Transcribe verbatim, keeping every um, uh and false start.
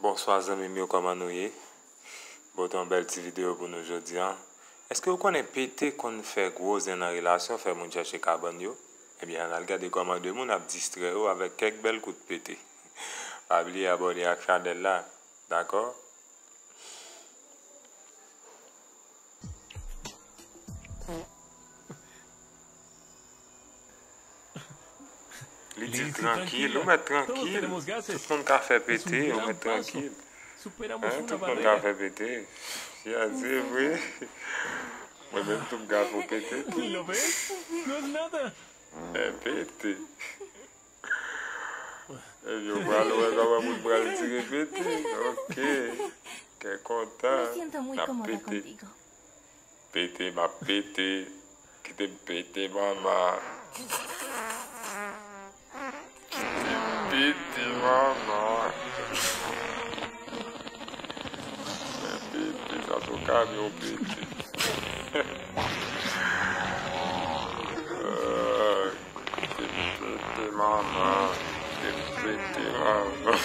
Bonswa zanmi m yo, kòman nou ye? Bon, te yon bèl ti videyo pou nou jodi a. Èske w konnen pete konn fè gwo zen nan relasyon, fè moun chèche kabann yo? Ebyen, ann al gade kòman de moun ap distrè yo avèk kèk bèl kout pete. Pa bliye abòne ak chanèl la, dakò? Li di l trankil, ou mèt trankil. Tout moun ka fè pete, ou mèt trankil. Hein, tout moun ka fè pete. Ya, se vre. Mwen menm tou m ka fè pete tou. Men pete. Ebyen, ou pral wè kòman moun pral tire pete. Ok. Kè kontan. N ap pete. Pete, m ap pete. Kite m pete, manman. Kite m pete, manman. Mwen pete, sa se yon kamyon pete. Ah, kite m pete, manman. Kite m pete, manman.